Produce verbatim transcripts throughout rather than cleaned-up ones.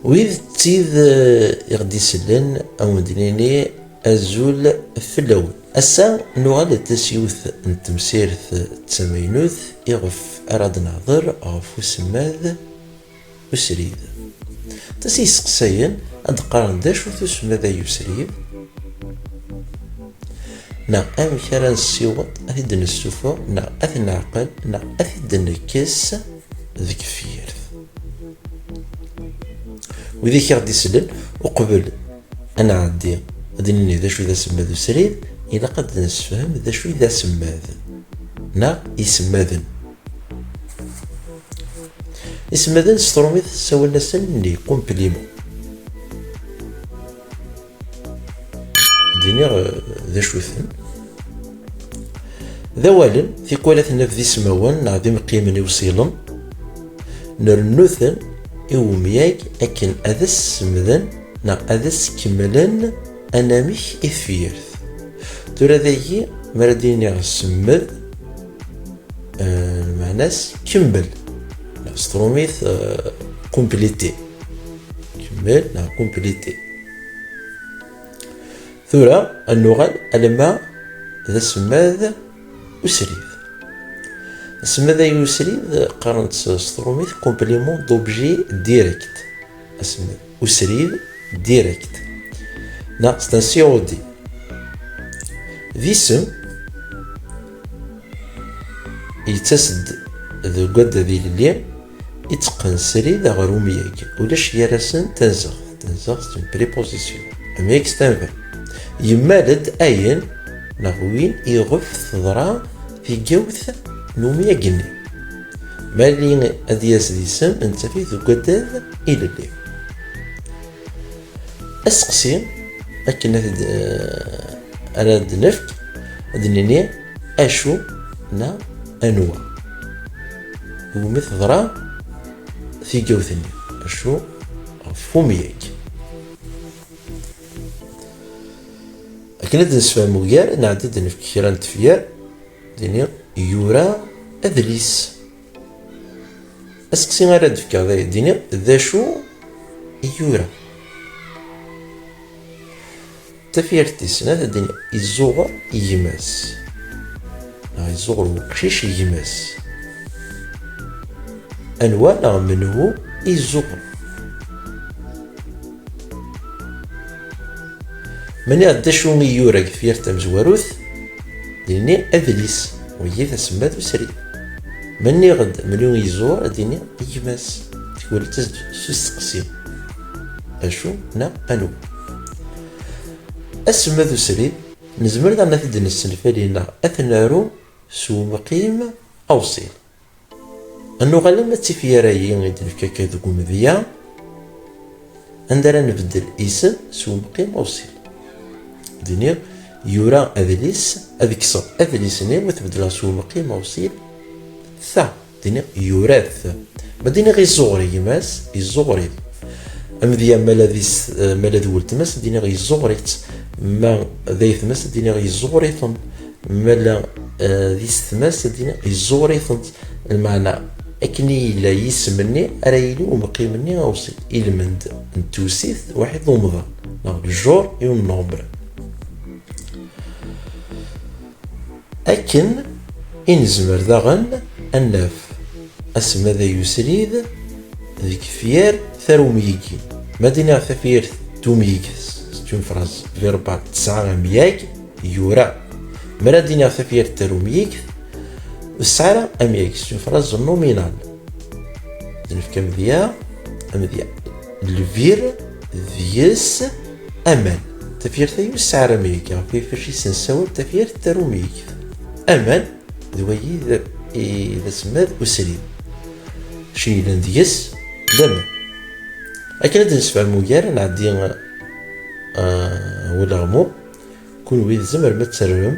Wid d tid, eh, i ɣ-d-isellen, a wen-d-nini azul fell-awen. Ass-a, nuɣal-d s yiwet n temsirt d tamaynut iɣef ara d-nehder ɣef usemmad usrid. Aṭas i yesteqsayen ad d-qqaren d acu-t usemmad-agi usrid, neɣ amek ara nessiweḍ ad t-id-nessuffeɣ, neɣ ad t-neɛqel, neɣ ad t-id-nekkes deg tefyirt. Wid i ɣ-d-isellen, uqbel ad nɛeddi ad d-nini d acu i d asemmad usrid, ilaq ad d-nessefhem d acu i d asemmad, neɣ isemmaden. Isemmaden s trumit ssawalen-asen les compléments. D-iniɣ, eh, d acu-ten. D awalen, tikwal ad ten-naf d ismawen neɣ d imeqqimen iwṣilen, nrennu-ten i umyag akken ad as-semmden neɣ ad as-kemmlen anamek i tefyirt. Tura dagi, mi ara d-iniɣ semmed, eh, lmeɛna-s kemmel, neɣ s trumit, eh, compléter. Kemmel neɣ compléter. Tura, ad nuɣal alamma d asemmad usrid. Asemmad-agi usrid qqaren-t s, s trumit complément d'objet direct. Asemmad usrid direct. Neɣ c'est un C O D. D isem yettas-d deg waddad ilelli, itteqqen srid ɣer umyag. Ulac gar-asen tanzeɣt. Tanzeɣt c'est une préposition. Amyag c'est un verbe. Yemmal-d ayen neɣ win iɣef teḍra tigawt n umyag-nni. Mali ad d-yas d isem, nettaf-it deg waddad ilelli. Aseqsi akken ad t-id-, eh, ara d-nefk, ad d-nini acu neɣ anwa iwumi teḍra tigawt-nni, acu ɣef umyag. Akken ad d-nessefhem ugar, nɛeddi ad d-nefk kra n tefyar, d-nini yura adlis. Aseqsi ara d-fkeɣ d aya, d-iniɣ d acu i yura. Tafyirt tis snat ad d-iniɣ iẓuɣer gma-s, neɣ iẓuɣer weqcic gma-s. Anwa neɣ menhu i iẓuɣer? Ma nniɣ-d d acu i yura deg tefyirt tamezwarut, ad d-nini adlis, wagi d asemmad usrid. Ma nniɣ-d menhu i iẓur, ad d-iniɣ gma-s. Tikwal-as-d s usteqsi. Acu neɣ anwa? Asemmad usrid, nezmer daɣen ad t-id-nessenfali neɣ ad t-naru s umqim awṣil. Ad nuɣal am tifyar-agi i d-nefka akka deg umedya, anda ara nbeddel isem s umqim awṣil. D-iniɣ yura adlis, ad kkseɣ adlis-nni, ad t-beddleɣ s umqim awṣil ta. D-iniɣ yura-t. Ma d-iniɣ iẓuɣer gma-s, iẓuɣer-it. Amedya ma la d is-, ma la d weltma-s, ad d-iniɣ iẓuɣer-itt. Ma d ayetma-s, ad d-iniɣ iẓuɣer-iten. Ma la, eh, d yessetma-s, ad d-iniɣ iẓuɣer-itent. Lmeɛna, akken i yella yisem-nni, ara yili umqim-nni awṣil. Ilmend n tewsit, waḥid umḍan, neɣ le genre i un nombre. Akken i nezmer daɣen ad naf asemmad-agi usrid deg tefyirt tarumyigin. Ma d-iniɣ tafyirt tumyigt, c'est une phrase verbale, tesɛa amyag, yura. Mi ara d-iniɣ tafyirt tarumyigt, ur tesɛi ara amyag, c'est une phrase nominale. D-nefk amedya, amedya. Lbir deg-s aman. Tafyirt-agi ur tesɛi ara amyag, ɣef yifac i s-nessawal tafyirt tarumyigt. Aman, d wagi d, i, d asemmad usrid. Acu yellan deg-s d aman. Akken ad d-nessefhem ugar, ad nɛeddi, ah, ɣer uleɣmu. Kunwi tzemrem ad terrem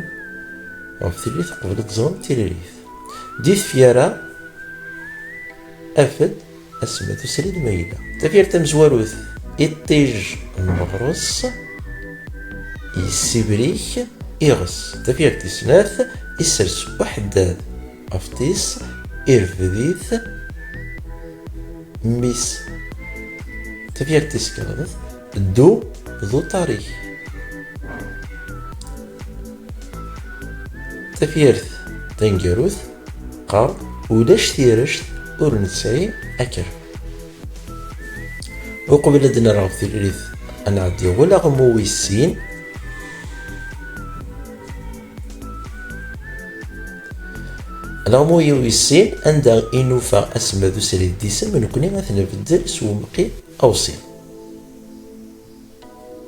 ɣef tiririt qbel ad teẓrem tiririt. Di tefyar-a, af-d asemmad usrid ma yella. Tafyirt tamezwarut, iṭij n meɣres yessibrik iɣes. Tafyirt tis snat, isers uḥeddad ɣef ṭṭis, irfed-it mmi-s. Tafyirt tis kraḍet, ddu d uṭar-ik. Tafyirt taneggarut, qqar ulac tirect ur nesɛi akerfa. Uqbel ad d-nerr ɣef tririt, ad nɛeddi ulaɣmu wis sin. Alaɣmu wis sin, anda i nufa asemmad usrid d isem, nekkni ad t-nbeddel s umqim awṣil.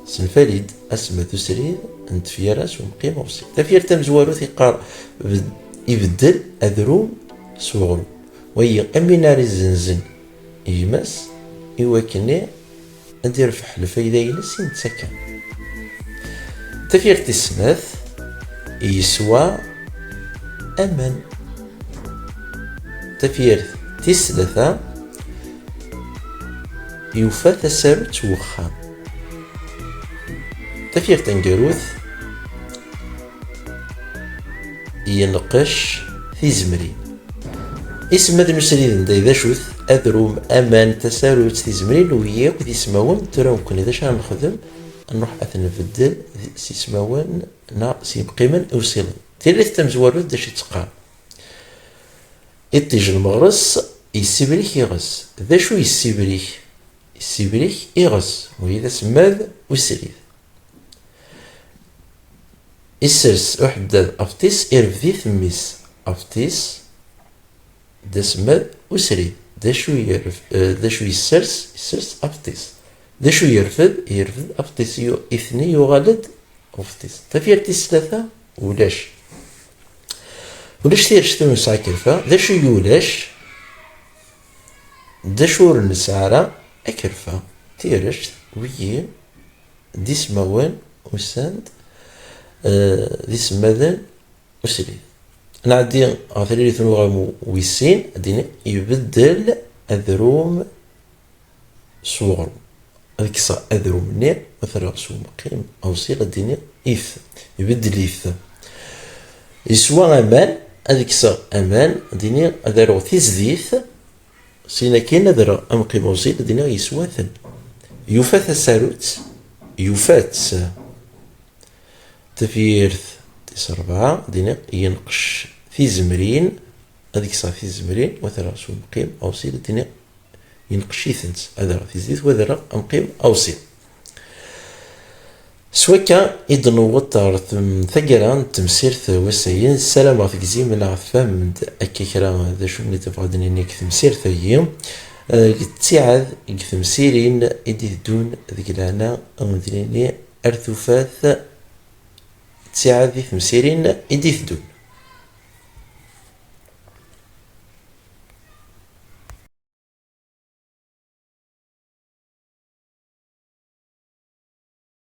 Senfali-d asemmad usrid n tefyar-a s umqim awṣil. Tafyirt tamezwarut iqqar bed-, ibeddel adrum s uɣrum. Wagi am win ara izenzen gma-s i wakken ad d-irfeḥ lfayda-ines i netta kan. Tafyirt tis snat, yeswa aman. Tafyirt tis tlata, yufa tasarut n wexxam. Tafyirt taneggarut, yenqec tizemrin. Isemmaden usrid n day d acu-t? Adrum, aman, tasarut, tizemrin, wiyi akk d ismawen. Tura nekkni d acu ara nexdem? Ad nruḥ ad t-nbeddel s ismawen neɣ s yimqimen iwṣilen. Tiririt tamezwarut d acu i d-teqqar? Iṭij n meɣres yessibrik iɣes. D acu yessibrik? Yessibrik iɣes, wagi d asemmad usrid. Issers uḥeddad afṭis, irfed-it mmi-s. Afṭis d asemmad usrid. D acu yerf-, eh, d acu yessers? Yessers afṭis. D acu yerfed? Yerfed afṭis. Yu-, itni yuɣal-d ufṭis. Tafyirt tis tlata, ulac. Ulac tirect ur nesɛi akerfa. D acu i ulac? D acu ur nesɛi ara akerfa? Tirect, wiyi d ismawen usan-d, eh, d isemmaden usrid. Nɛeddi ɣer tririt n uɣamu wis sin, ad d-iniɣ ibeddel adrum s uɣrum. Ad kkseɣ adrum-nni, ad t-rreɣ s umqim awṣil, ad d-iniɣ if. Ibeddel if. Yeswa aman, ad kkseɣ aman, ad d-iniɣ ad aruɣ tizdit, sin akin ad rreɣ amqim awṣil, ad d-iniɣ yeswa-ten. Yufa tasarut, yufa-tt. Tafyirt tis rebɛa, ad d-iniɣ yenqec tizemrin, ad kkseɣ tizemrin, wa t-rreɣ s umqim awṣil, ad d-iniɣ yenqec-itent, ad rreɣ tizdit, wa ad rreɣ amqim awṣil. S wakka i d-newweḍ ɣer tem-, taggara n temsirt n wass-agi. Ssarameɣ tegzim neɣ tfehmem-d akka kra d acu i d-nebɣa ad d-nini deg temsirt-agi. Eh, deg ttiɛad, deg temsirin i d-iteddun, deg lehna ad d-nini ar tufat, ttiɛad di temsirin i d-iteddun.